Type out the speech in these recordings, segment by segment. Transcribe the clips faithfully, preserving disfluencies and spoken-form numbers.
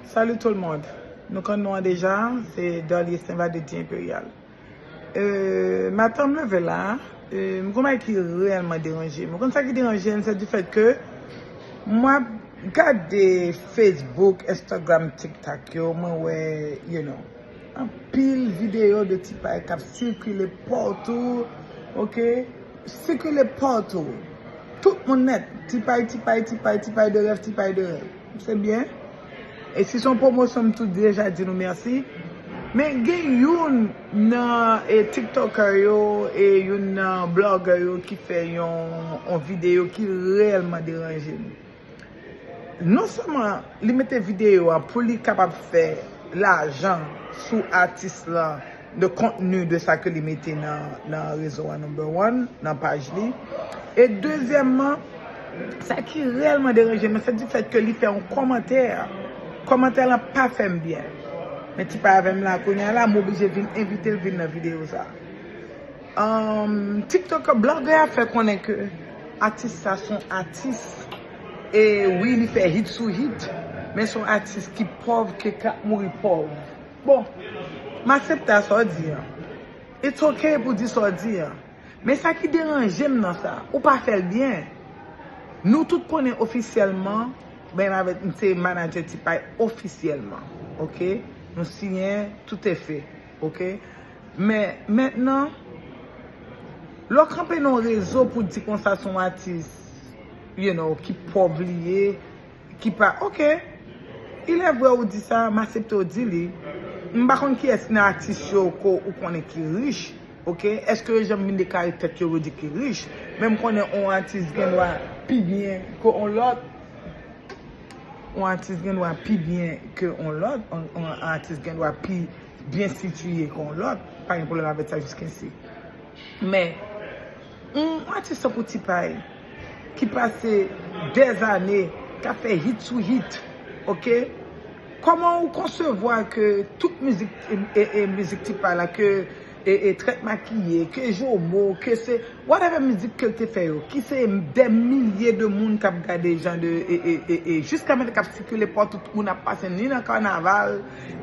Salut tout le monde. Nou konn nou an deja, se Darlie Saint-Valedi Imperial. Euh, maten m leve la, euh, m gon bagay ki reyèlman deranje m. Ou konn sa ki deranje m, se du fait que mwen ap gade Facebook, Instagram, TikTok yo, mwen wè, you know, anpil videyo de Tipay k ap sikile patou, ok? Sikile patou. Tout moun nèt. Tipay, Tipay, Tipay, Tipay de rèv, Tipay de rèv. Se byen. E si se yon pwomosyon, m tou deja di nou mèsi. Men gen youn nan e, TikToker yo e youn nan blogger yo ki fè yon, yon videyo ki reyèlman deranje m. Non sèlman li mete videyo a pou li kapab fè lajan sou atis lan, de kontni de sa ke li mete nan, nan rezo a, number one, nan paj li. E dezyèmman, sa ki reyèlman deranje mwen, se du fait que li fè yon kòmantè. Kòmantè lan pa fè m byen. Men Tipay avè m la, kounye a la, m oblije vin envite l vin nan videyo sa. Um, TikTok, blogger a fè konnen ke atis sa se yon atis, e wi, li fè hit sou hit, men se yon atis ki pòv, ke k ap mouri pòv. Bon, m aksepte sa w di an. It's ok pou di sa w di an. Men sa ki deranje m nan sa, ou pa fè l byen. Nou tout konnen ofisyèlman, ben, m avèk, m se manadjè Tipay ofisyèlman, ok? Nou siyen, tout est fait, ok? Men mentnan, lè w kanpe nan yon rezo pou di konsa se yon atis, you know, ki pòv li ye, ki pa, ok, il est vrai ou di sa, m aksepte w di li. M pa konn kiyès nan atis yo ke ou konnen ki rich, ok? Èske yo janm vin deklare tèt yo, yo di ki rich? Men m konnen yon atis gen dwa pi byen ke yon lòt. Yon atis gen dwa pi byen ke yon lòt, yon, yon atis gen dwa pi byen sitiye ke yon lòt. Pa gen pwoblèm avèk sa jiskesi. Men, yon atis tankou Tipay, ki pase dèzane, k ap fè hit sou hit, ok? Kòman ou konsevwa ke tout mizik, e, e, e mizik Tipay la, ke e, e, Trèt Makiye, ke Jomo, ke se whatever mizik ke l te fè yo, ki se dè milye de moun k ap gade jan de, e, e, e, e, jiska mentnan k ap sikile pa tout moun ap pase, ni nan kanaval,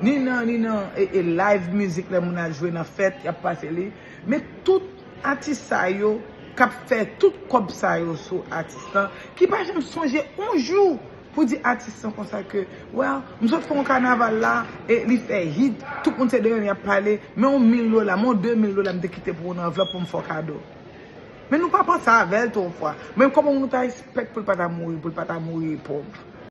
ni nan, ni nan, e, e, live mizik lè moun al jwe nan fèt, y ap pase li. Men tout atis sa yo k ap fè tout kòb sa yo sou atis lan, ki pa janm sonje yon jou pou di atis lan konsa ke, well, m sot fè yon kanaval la, e li fè hit, tout moun se de men y ap pale, men yon mil dola, men yon de mil dola m te kite pou ou nan anvlòp pou m fè w kado. Men nou pa panse avè l twò fwa. Men kòman moun ta espèk pou l pa ta mouri, pou l pa ta mouri pòv?